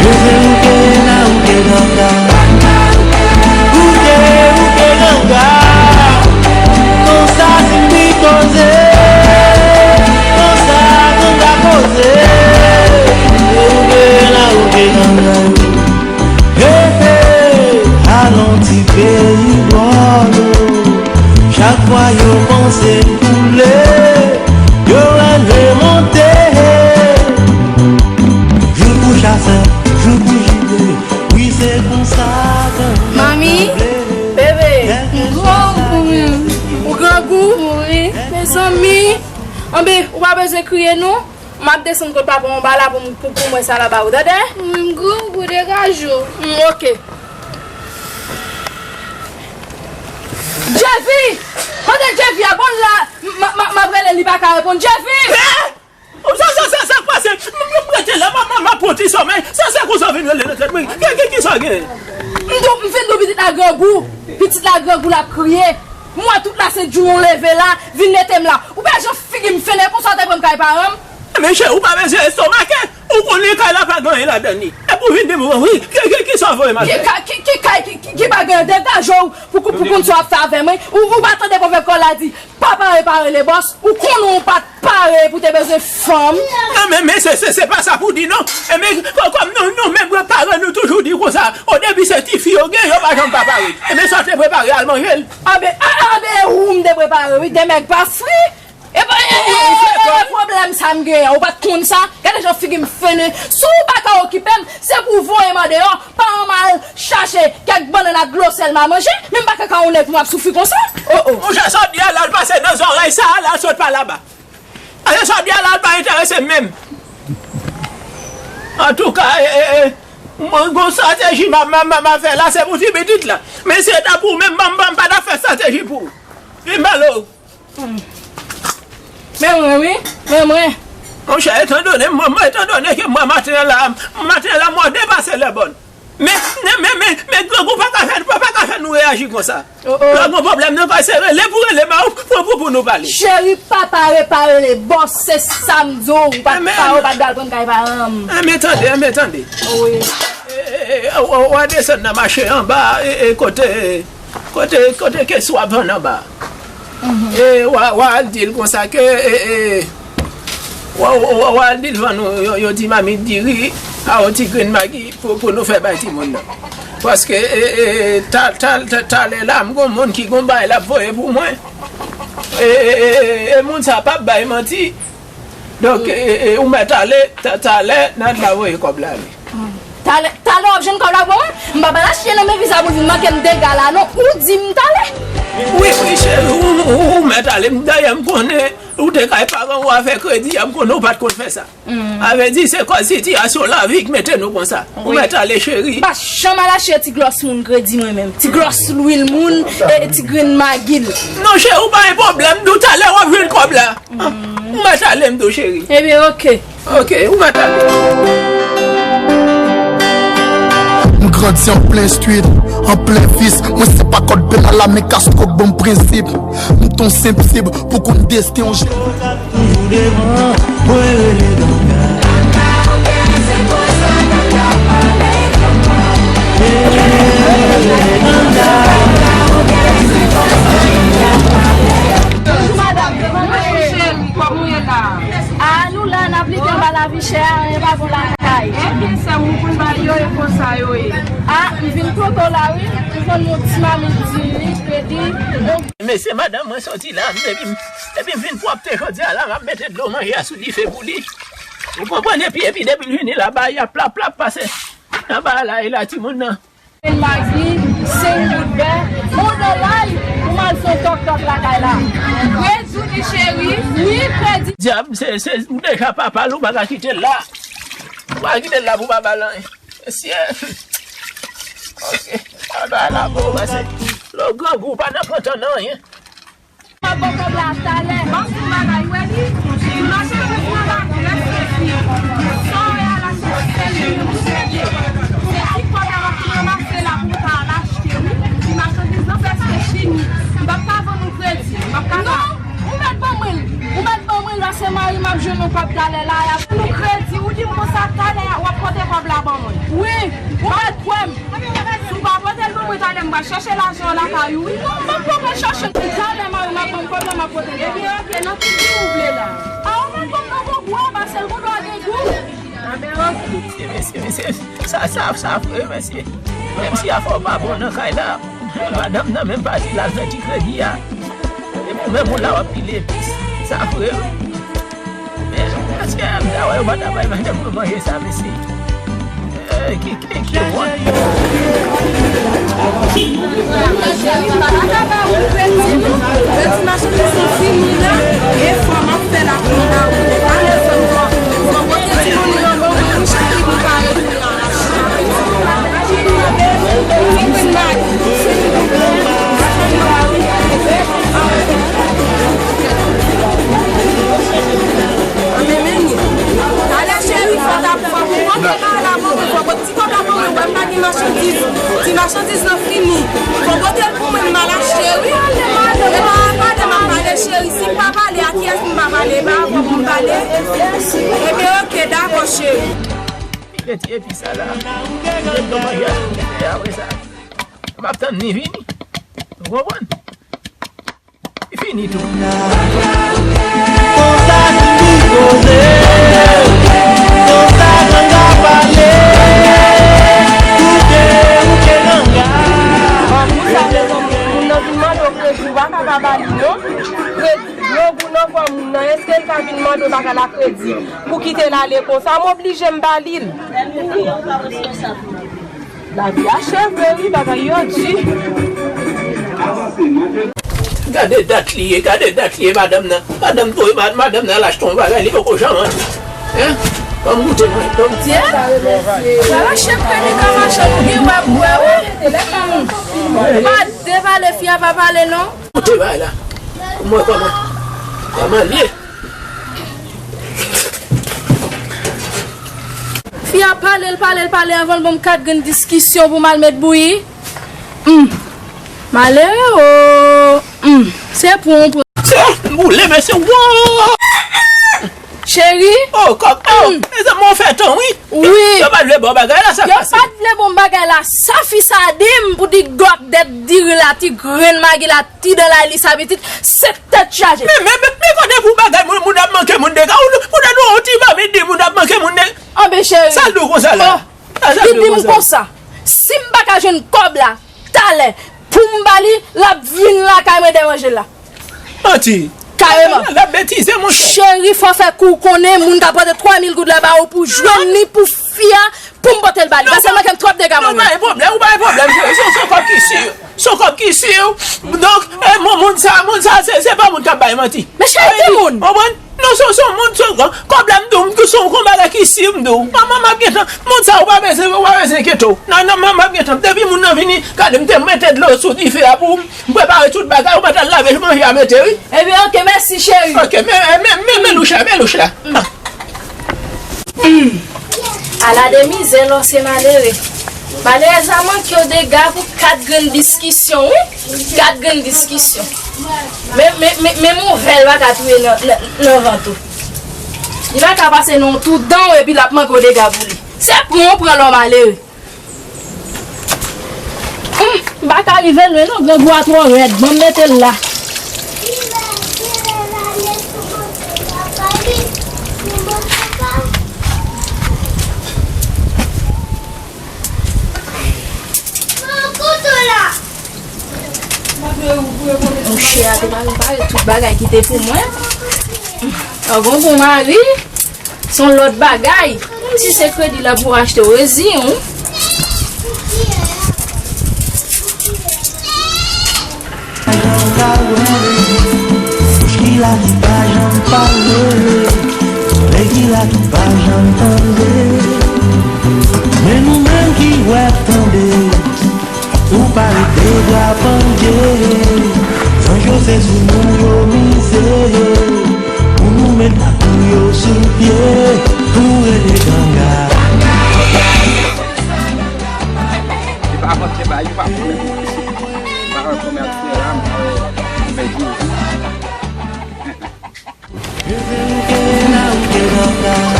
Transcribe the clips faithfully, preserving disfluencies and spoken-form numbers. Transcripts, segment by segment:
Yo se ou ke la, ou ke ganga. Ou ke, ou ke ganga. Konsa si m di koze. Konsa ganga poze. Yo ou ke la, ou ke ganga. Hey, hey, alon ti peyi bò nou. Chak fwa yo panse m koule, yo rale monte. Jou pou chasè, jou pou jibe, wi se konsa ke Mami, bebe, m gwo pou mwen. Ou grangou? Wi. Mezanmi, anben, ou pa bezwen kriye non. M ap desann kot papa w anba la pou m, pou, pou m wè sa l ap ba ou, tande? Wi, m grangou, degaje w. Mm, oke. Jeffy! Kote Jeffy a? Bon la, m, m, m, m ap rele l, li pa ka reponn. Jeffy! Eh! Sa, sa, sa, sa k pase? M, m, m rete la, m, m, m ap pran ti sòmèy. Sa, sa konsa w vin rele nan tèt mwen? Ki, ki, ki sa w gen? M di w, m fin di w pitit la grangou. Pitit la grangou, l ap kriye. M wè tout la sent jou w leve la, vin mete m la. Ou pa jan figi m fennen konsa w te pran m kay paran m? Men cheri, ou pa bezwen estomake. Ou konnen kay la pa gen anyen ladan li. Epi w vin di m, wi, ki, ki, ki sa w voye m al fè? Ki kay, ki, ki kay, ki, ki, ki pa gen anyen? Degaje w pou, pou, pou konn sa w ap fè avè mwen. Ou, ou pa tande pwovèb kreyòl la di, pa pare, pare le bòs. Ou konnen w pa t pare pou te bezwen fanm. Non, men, men se, se, se pa sa pou di non. E men, kò-, kòm nou, nou menm granparan nou toujou di konsa, o debi se tifi yo gen, yo pa janm pa pare. E men sa w te prepare al manje l. Anben, a, anben, ou m te prepare, wi, de mèg pa fri. E pa, e, e, e, e, e, pwoblèm sa m genyen, ou pa t konn sa? Gade jan figi m fennen. Si w pa ka okipe m, se pou w voye m andeyò. Paran m al chache kèk bannann ak dlo sèl m a manje, men m pa ka ka yon nèg pou m ap soufri konsa. Oh, oh. Monchè, sa w di a la, l pase nan zòrèy sa a la, l sot pa laba. Pase sa w di a la, l pa enterese m menm. Antouka, e, e, e, mwen gon estrateji m a, m a, m a, m a fè la, se pou ti pitit la. Men si se ta pou ou menm, m, m, m pa ta fè estrateji pou ou. Vin balo. Men mwen, wi. Men mwen. Monchè, etandone, mwen, mwen, etandone ke mwen, maten an la, maten an la, mwen depase lèbòn. Men, men, men, men, men, grangou pa ka fè, pa, pa ka fè nou reyaji konsa. Oh, oh. Lè gon pwoblèm nan kay, se rele pou rele, men pou, pou, pou, pou nou pale. Cheri, pa pare, pa rele. Bòs, se sa m di w, ou pa t pare, ou pa t dwe al pran kay paran m. Enben tande, enben tande. Wi. E, e, e, w, w a desann nan mache anba, e, e, kote, kote, kote kesou ap vann anba. E, w a, w a al di l konsa ke, e, e, w a, w a, w a al di l vann nou, yo, yo di mamit diri, a yon ti grenn magi pou, pou nou fè bay timoun nan. Paske, e, e, ta, ta, ta, talè la, m gon moun ki gon bay l ap voye pou mwen. E, e, e, e, e moun sa p ap bay manti. Donk, e, e, e, ou mèt ale, ta, talè, n a t la voye kòb la ale. Talè, talè w ap jwenn kòb la pou mwen? M pa pral achte nan men visa pou l vin manke m dega la non. Ou di m talè. Wi, wi, cheri, ou, ou, ou mèt ale. M, dayè, m konnen ou te kay paran ou a fè kredi a, m konnen ou pa t konn fè sa. A vle di, se kòz sitiyasyon lavi k mete nou konsa. Ou mèt ale, cheri. M pa janm al achte ti glòs moun kredi mwen menm. Ti glòs lwil moun, e, e ti grenn magi l. Non, cheri, ou pa gen pwoblèm, di w talè w ap jwenn kòb la. Ou mèt ale m di w, cheri. Ebyen, oke. Oke, ou mèt ale. M grandi an plen street, an plen vis. Mwen se pa kòd pèl a la men Castro k ban m prensip. M t on senp sib pou konn desten yon jèn. Toujou devan, mwen rele ganga. Bonjou, madanm. Bonjou, cheri. Kòman w ye la? A, nou la, n ap lite anba lavi chè a, anyen pa bon lakay. Ebyen, sè m, ou konn bagay yo ye konsa yo ye. A, m vin kote w la, wi. M jwenn yon ti mamit diri, kredi, yon Mesye, madanm mwen soti la, m depi, depi m fin pwòpte jodi a la, m ap mete dlo manje a sou dife pou li. Ou konprann? Epi, epi depi l vini la, bagay ap plap, plap pase nan bagay la, e la timoun nan. Magi, senk goud bè, on dolay pou m al fè on tòk tòk lakay la. Kredi wi cheri, wi kredi. Dyab, se, se, ou deja papa l, ou pa ka kite l la. Ou pa ka kite l la pou papa l anyen. Mesye. Ok. Papa la bon, pase. Lè w grangou, ou pa nan pran tan nan anyen. M ap ba w kòb la talè. Ban m yon bagay, wè li. Mache avèk yon bagay, lè se fi. Sa w wè a la, se sèl li menm ou sèl li. Se ti kòb la w ap pran Wi, ou mèt kwè m. Si w pa pote l pou mwen, talè m pral chèche lajan an lakay ou, wi. Non, m p ap pral chache. Talè mari m ap ban m kòb la, m ap pote l. Ebyen, oke, nan ki jou ou vle la? A, ou mèt ban m nan bon gou a, paske l gon dwa gen gou. Anben, oke. Mesye, mesye, mesye, sa, sa, sa fre, mesye. Menm si afè w pa bon nan kay la, madanm nan menm pati l al fè ti kredi a. Epi ou menm ou la w ap pile epis. Sa fre wi. Men, èske m ta wè yo pa ta bay madanm mwen manje sa, mesye? Eh, ki, ki, ki wont. Kredi machandiz lan fini la, e fò m ap fè la pou mwen. Talè sa m fò, fò pote ti moun nan ban mwen pou chak moun pa retounen. Talè cheri, fò ta, fò pou mwen te ka la pou mwen, fò pote ti kòb la pou mwen, wè m pa gen machandiz. Ti machandiz lan fini. Fò pote l pou mwen, m al achte, wi. E pa, pa de m ap pale, cheri. Si m pa pale, a kiyès m pa pale? E pa avè w pou m pale? Ebyen, oke, dakò, cheri. Kite ti epi sa la. Kite l nan manje a. E apre sa, m ap tann li vini. Ou konprann? Li fini tou. Konsa ki pou koze, konsa ganga pale, koute ou ke ganga. Moun nan vin mande w kredi, ou pa ka pa ba li non. Kredi, non, gou nan kò moun nan, èske l ka vin mande w bagay la kredi pou kite l ale konsa? M oblije m ba li l. Lavi a cheve wi, bagay yo di. Gade dat li ye, gade dat li ye, madanm nan. Madanm voye, ma-, madanm nan al achte yon bagay, li poko janm antre. Hein? Ban m goute mwen, ban m goute. Wala chèf kèmika machann, ou gen wè bwè wi. Pa devale, fi a pa pale non. Goute bagay la. Mwen kòman? Kòman l ye? Fi a pale, l pale, l pale, anvan l ban m kat grenn diskisyon pou m al met bouyi. Hmm. Malere o. Hmm. Se pou, pou. Se boule, mesye, wo! Cheri. Oh, kòk, oh, hmm, mezanmi, w fè tan, wi. Wi. Yo, yo pa vle ba w bagay la, sa k pase? Yo pa t vle ba m bagay la. Sa fi sa di m pou di gòk dèt diri la, ti grenn magi la, ti dan lay li sa pitit, se tèt chaje. Men, men, men, men kote pou bagay moun, moun ap manke moun dega, ou, ou nan yon ti mamit di moun ap manke moun dega. Anben, cheri. Sa l di w konsa la? Oh, li di m konsa, si m pa ka jwenn kòb la talè pou m ba li, l ap vin lakay mwen deranje l la. Manti. Kareman. L ap betize, monchè. Cheri, fò fè kou w konnen, moun ka pote twa mil goud la ba ou pou jwenn li, pou fi a, pou m pote l ba li. Paske l manke m twòp dega mwen menm. Ou pa gen pwoblèm, ou pa gen pwoblèm, cheri. Se, se yon kòb ki si. Se yon kòb ki si. Donk, eh, moun, moun sa, moun sa, se, se pa moun k ap bay manti. Men cheri, ki moun? Konprann? Non, se, se yon moun, se yon kòb la, m di w, m di w, se yon bagay ki si, m di w. Manman, m ap gentan, moun sa, ou pa bezwen, ou pa bezwen enkyete w. Non, non, manman, m ap gentan. Depi moun nan vini, gade, m te mete dlo sou dife a pou ou. M prepare tout bagay, ou mèt al lave manje a mete, wi. Ebyen, oke, mèsi, cheri. Oke, men, men, men, men louch la, men louch la. Hmm. Ala de mizè lè w se malere. Malerèzman, manke w dega pou kat grenn diskisyon, wi. Kat grenn diskisyon. Men, men, men, men mouvèl pa ka touye nan, nan, nan vant ou. Li pa ka pase nan yon twou dan w epi l ap manke w dega pou li. Se pran w pran lè w malere. Hum, m pa ka rive lwen non, grangou a twò rèd. Ban m mete l la. Mouche a te pare pare tout bagay ki te pou mwen. An gon bon mari. Se yon lòt bagay. Menm si se kredi l ap pou achte w, reziyen w. Bouch ki la ki pa janm pale, zòrèy ki la ki pa janm tande. Men nou menm ki wè tande. Ou pa rete bra pandye, zanj yo se sou nou yo mize. Pou nou met lakou yo sou pye, pou rele ganga. Li pa avanse bay, li pa pwomèt. Li pa pwomèt frè a, mwen, mwen di w.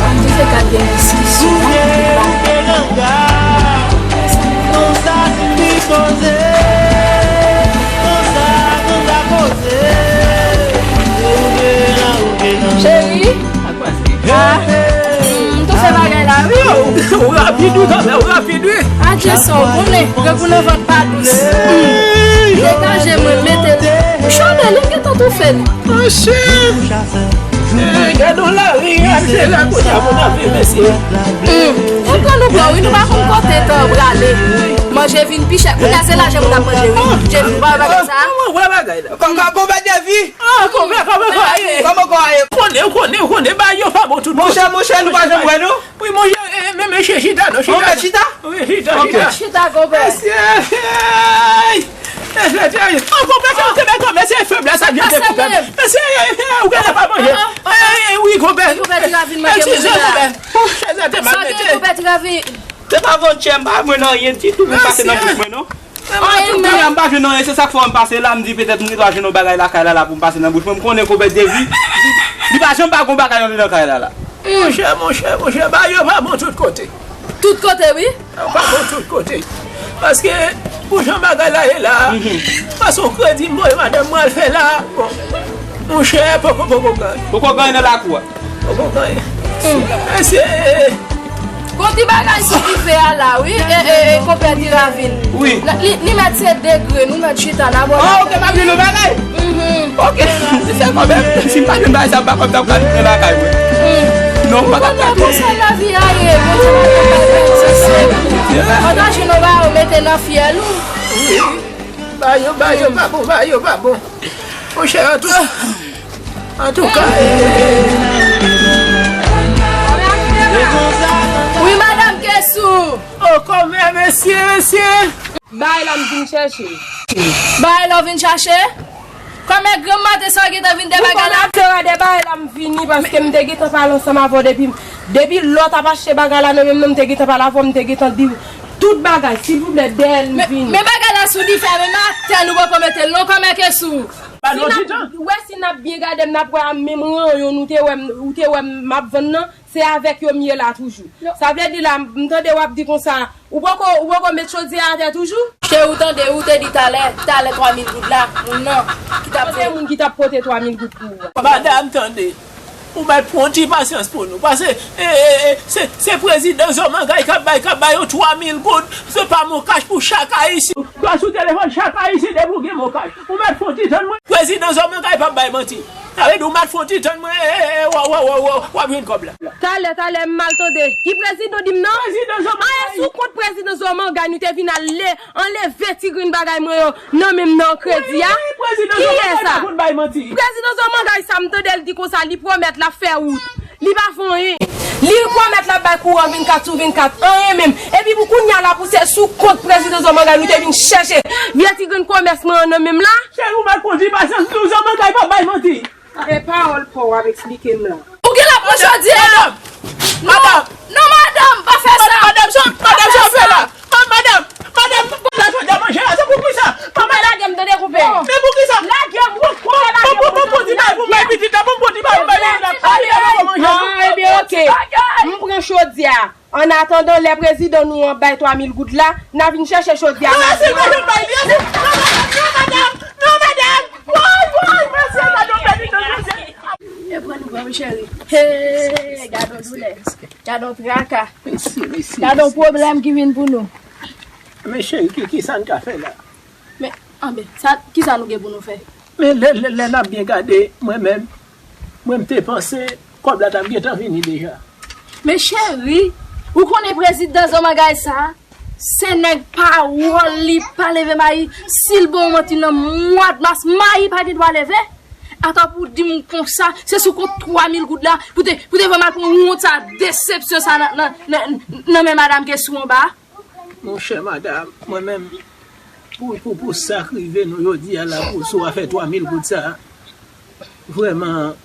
Ann di se ka gen diskisyon. Ou ke, ou ke ganga. Li dou kanmenm, rapid wi. Adje sa w konnen, granmoun nan vant pa dous. Hmm. Degaje mwen, mete l. Chalè, li gentan toufe l. Monchè. Eh, gade yon lari, gade se la kounye a moun ap viv, mesye. Hmm. Ou pran nou pran, wi, nou pa konn kote tan an prale. Manje vin pi chè. Kounye a se lajan moun ap manje, wi. Manje vin, ou pa wè bagay sa? Ah, mwen wè bagay la. Kò-, kò-, kòman de vi? Ah, kòman, kòman, kòman ye? Kòman kò a ye? Konnen, konnen, konnen, bagay yo pa bon tout. Monchè, monchè, nou pa janm wè, non? Wi, monchè, eh, men mesye chita, non, chita. Mwen mèt chita? Wi, chita, chita. Chita, konpè. Mesye, hey! Mesye, hey! Oh, konpè, se ou te mèt konpè, se fèb la, sa vyen de konpè. Mesye, hey, hey, ou genlè pa manje. Ah, ah. Hey, hey, wi, konpè. Konpè, ti ravin manke moun la. Eskize, konpè. Oh, chèz la te mal mete. Sa gen, konpè, ti ravin? Se pa vòltè, m pa jwenn anyen ditou pou pase nan bouch mwen, non. Anyen, men. Kounye a m pa jwenn anyen, se sa k fè m pase la, m di petèt m gendwa jwenn yon bagay lakay la, la pou m pase nan bouch mwen. M konnen konpè Devi, li, li pa janm pa gon bagay anndan kay la, la. Monchè, monchè, monchè, bagay yo pa bon tout kote. Tout kote, wi. Yo pa bon tout kote. Paske, pou jan bagay la ye la, fason kredi m voye madanm mwen al fè la, bon, monchè, poko, poko ganyen. Poko ganyen nan lakou a. Poko ganyen. Mesye. Gon ti bagay sou dife a la, wi. E, e, e, konpè ti ravin. Wi. Li, li mèt se degre, nou mèt chita, n a bò. Ah, ok, m ap jwenn yon bagay. Mhm. Ok. Si se konbyen, si m pa jwenn bagay sa, m pa konn sa m pral fè lakay mwen. Hmm. Non, m pa ka. Konsa lavi a ye, konsa lavi a ye, se, se. Pandan jounen ba yo mete nan fyèl ou. Wi. Bagay yo, bagay yo pa bon, bagay yo pa bon. Monchè, an tou, an tou ka, eh. Wi, madanm Kesou. Oh, kòmè, mesye, mesye. Bay la m vin chèche. Bay la w vin chache? Kòmè granm maten sa w gentan vin de bagay la? Ou konnen se de bagay la m vini, paske m te gentan pale ansanm avè w depi, depi lè w t ap achte bagay la nan men m nan, m te gentan pale avè w, m te gentan di w tout bagay, silvouplè, dèyè l m vini. Men bagay la sou dife, men atè nou poko mete l non, kòmè Kesou. Si n ap, wè si n ap byen gade m, n ap wè a menm ranyon nou te wè m, ou te wè m ap vann nan, se avèk yo m ye la toujou. Sa vle di la, m tande w ap di konsa, ou poko, ou poko met chodyè a atè toujou? Cheri, ou tande, ou te di talè, talè twa mil goud la, moun nan, ki t ap pote, moun ki t ap pote twa mil goud pou ou a. Madanm, tande. Ou mèt pran yon ti pasyans pou nou. Paske, e, e, e, se, se prezidan Zòmangay k ap bay, k ap bay yo twa mil goud. Se pa MonCash pou chak Ayisyen. Dwa sou telefòn chak Ayisyen depi w gen MonCash. Ou mèt fon ti tann mwen. Prezidan Zòmangay p ap bay manti. Sa vle di ou mèt fon ti tann mwen, e, e, e, w ap jwenn kòb la. Talè, talè, m mal tande. Ki prezidan di m non? Prezidan Zòmangay. A, e sou kont prezidan Zòmangay nou te vin ale anleve ti grenn bagay mwen yo nan men m nan kredi a. Wi, wi, prezidan Zòmangay pa konn bay manti. Kiyès sa? Prezidan Zòmangay sa m tande l di konsa li pwomèt l ap fè wout. Li pa fè anyen. Li pwomèt l ap bay kouran vennkat sou vennkat, anyen menm. Epi pou kounye a la pou se sou kont prezidan Zòmangay nou te vin chèche vye ti grenn komès mwen an nan men m la. Cheri, ou mèt pran ti pasyans, nou Zòmangay pa bay manti. E pawòl pa w ap eksplike m la. Ou gen la pran jodi a. Madanm! Non, madanm, pa fè sa. Madanm, sa, madanm, sa w fè la? Ah, madanm, madanm, madanm, madanm, manje la, se pou kisa? Madanm, lage m, tande, konpè. Men pou kisa? Lage m, konpè, lage m. Bon, bon, bon, bon, ti bagay pou bay pitit la, bon, bon, ti bagay pou bay pitit la. Ah, ebyen, ok. M pran jodi a. An atandan, lè prezidan nou an bay twa mil goud la, n a vin chèche jodi a. Non, se pa yo bay li, non, madanm, non, madanm, non, madanm. Woy, woy, mesye, gade yon bèl idè, mesye. E pran nou pran, wi, cheri. Hey, gade yon doulè. Gade yon traka. Gade yon pwoblèm ki vin pou nou. Men cheri, ki, ki sa n ka fè la? Men, anben, sa, ki sa nou gen pou nou fè? Men lè, lè, lè n ap byen gade, mwen menm, mwen m te panse kòb la t ap gentan vini deja. Men cheri, ou konnen prezidan Zòmangay sa, se nèg pawòl li pa leve mayi. Si l ba w manti nan mwa mas, mayi pa gen dwa leve. Atò pou w di m konsa, se sou kont twa mil goud la, pou te, pou te fè m al pran wont sa, desepsyon sa nan, nan, nan, nan men madanm Kesou anba a. Monchè, madanm, mwen menm, pou, pou, pou sa k rive nou jodi a la, pou sou afè twa mil goud sa, vrèman,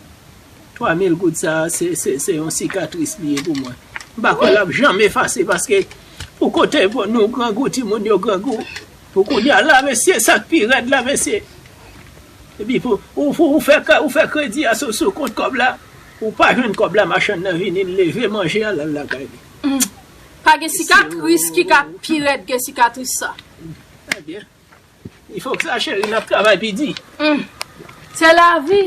twa mil goud sa, se, se, se yon sikatris li ye pou mwen. M pa kwè l ap janm efase, paske pou kote nou grangou, timoun yo grangou, pou kounye a la, mesye, sa k pi rèd la, mesye. Epi pou, ou, ou, ou fè, ou fè kredi a sou, sou kont kòb la, ou pa jwenn kòb la, machann nan vini, l leve manje a, l al lakay li. Hmm. Pa gen sikatris ki ka pi rèd ke sikatris sa. Ebyen, li fòk sa, cheri, n ap travay pi di. Hmm. Se lavi.